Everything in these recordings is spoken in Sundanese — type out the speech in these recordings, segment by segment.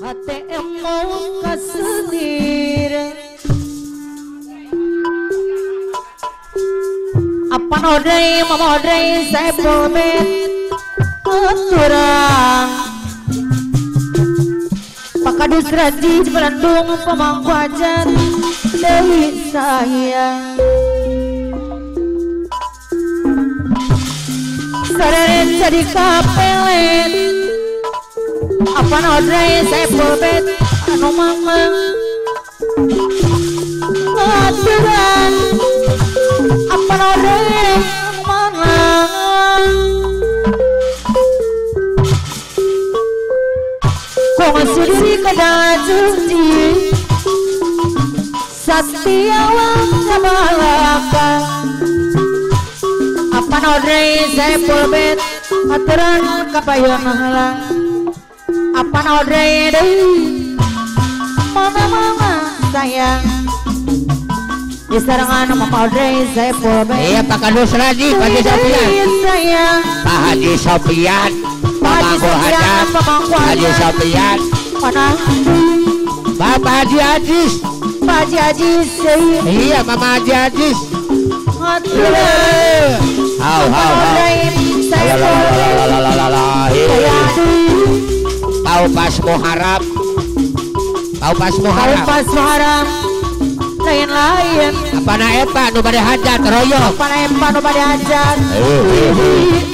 Hate emo kaselir apa nodai mama odai saya pobet aturan Pakadus Raji Bandung pemangku ajar deui sayang sareren jadi kapelet apa nodai saya pobet anu mamang aturan apa nodai mamang kongsi diri kada cuci Satiawan kamalaka apa nodai saya pobet aturan kapayon halang apa nodai deui mama mama sayang di sarangan mama odai saya pobet. Iya Pak Kadus Raji, Pak Haji Sopian, Pak Haji Sopian, Pak Hajat, Haji Sopian, mana Bapak Haji Ajis, Pak Haji Ajis, iya Mama Haji Ajis, hau hau hau, tahu pas Muharram, tahu pas Muharram, tahu pas Muharram, lain-lain, apa na eta nu bade hajat royok, apa na eta nu bade hajat,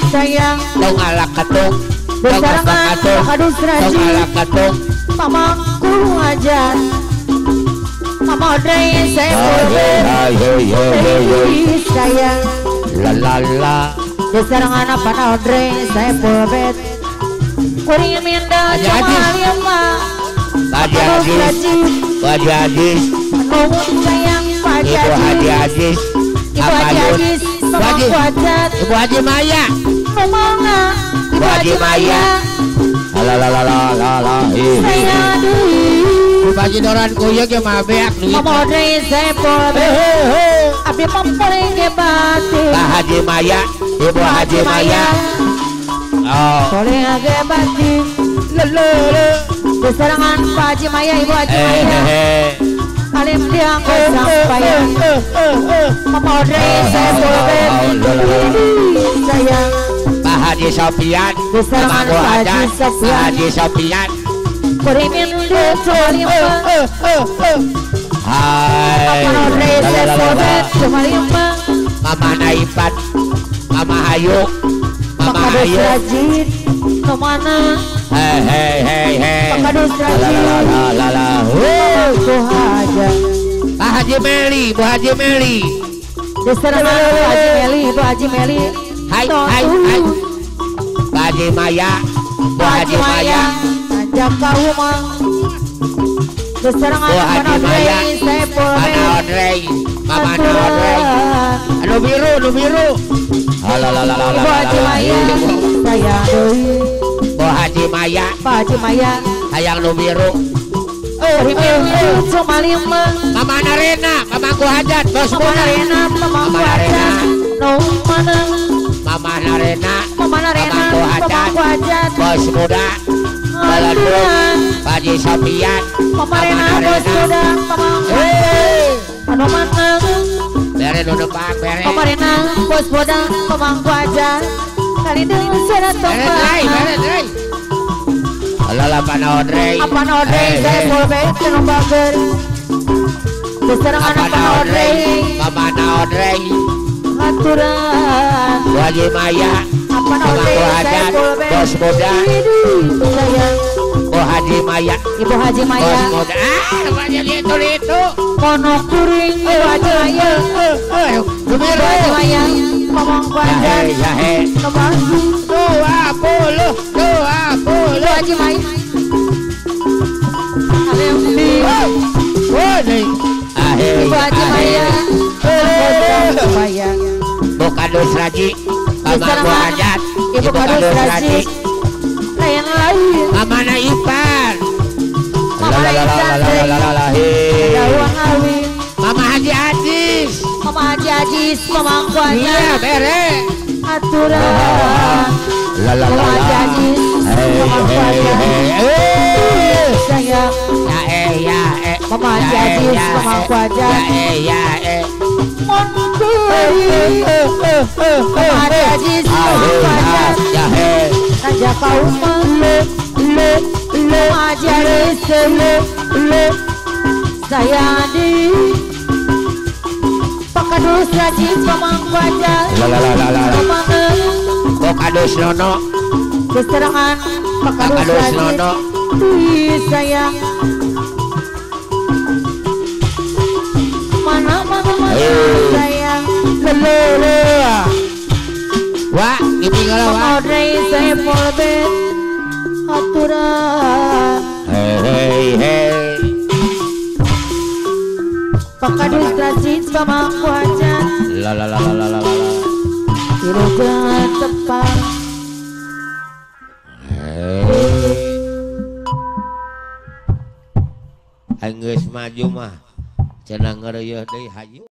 sayang, tong alak ketung, tong alak ketung, tong alak ketung, pamangku hajat, mama odai saya boleh, sayang, la la la, besarangan apa na odai saya boleh, kuring minda cuma lima, Haji Ajis, Haji Ajis, sayang Pak Haji Ibu Haji Ajis, Ibu Haji Ajis, Ibu Haji Maya, Ibu Haji Maya, la la la la la la, Ibu Haji Doran kuyek ya mabeak duit. Mama odai saya boleh, abi mempoling ke batin. Pak Haji Maya, Ibu Haji Maya, oh, boleh agak batin, le le. Besarangan Pak Haji Maya, Ibu Haji Maya, alim diangkut sampai Mama odai saya boleh, sayang. Pak Haji Sopian, besarangan Pak Haji Sopian, Pak Haji Sopian, kurimin cuma lima, hai, Mama odai saya boleh cuma lima, Mama Naipat, Mama Hayu, Mama Hayu, kemana? Hei hei hei hei, Pak Kadus Raji, la la la la, Pemangku hajat, Pak Haji Meli, Bu Haji Meli, besarangan Bu Haji Meli, Bu Haji Meli, hai hai hai, Pak Haji Maya, Bu Haji Maya, ajak kaumang, besarangan Bu Haji Maya, Mama Odrey, Mama Odrey, anu biru, anu biru, la la la la la, Bu Haji Maya, sayang deui. Bu Haji Maya, Pak Haji Maya, hayang nu biru, cuma lima, Mama Narena, Mama ku hajat, bos Mama Narena, Mama ku hajat, no mana, Mama Narena, Mama Narena, Mama ku hajat, bos muda, Balandung, Pak Haji Sopian, Mama Narena, bos muda, Mama ku hajat, anu mana, bere nu nebak, bere, Mama Narena, bos muda, Mama ku hajat. Kali dengan suara tombak. Alah apa odrey? Apa odrey? Saya boleh kena bager. Besarangan apa odrey? Mama odrey? Aturan. Bu Haji Maya. Apa odrey? Saya boleh. Bos muda. Sayang. Bu Haji Maya. Ibu Haji Maya. Bos muda. Ah, namanya itu itu. Mono kuring Ibu Haji Maya. Ibu Haji Maya. Ngomong panjang. Ya he. 20, 20. Ibu Haji Maya. Ibu Haji Maya. Bu Kadus Raji, Mama Hajat, Ibu Kadus Raji, lain-lain. Mama Naipan, Mama Naipan, Mama Haji Ajis, Mama Haji Ajis, Mama Angkuanya, iya bere, aturan, Mama Haji Ajis, Mama Angkuanya, sayang. Pamangku Hajat. Ya eh. Ada Haji Pamangku Hajat. Ya eh. Raja kaum le le majelis le le saya di Pakadus Raji Pamangku Hajat. La la la la la. Pakadus Nono. Keserangan Pakadus Nono. Sayang. Mana mana mana sayang. Le le. Wah, ini kalau wah. Audrey saya polbet aturan. Hei hei. Pakadus Raji Pamangku Hajat. La la la la la la. Tirukan tepat. Anggeus maju mah cenah ngeureuh deui hayu.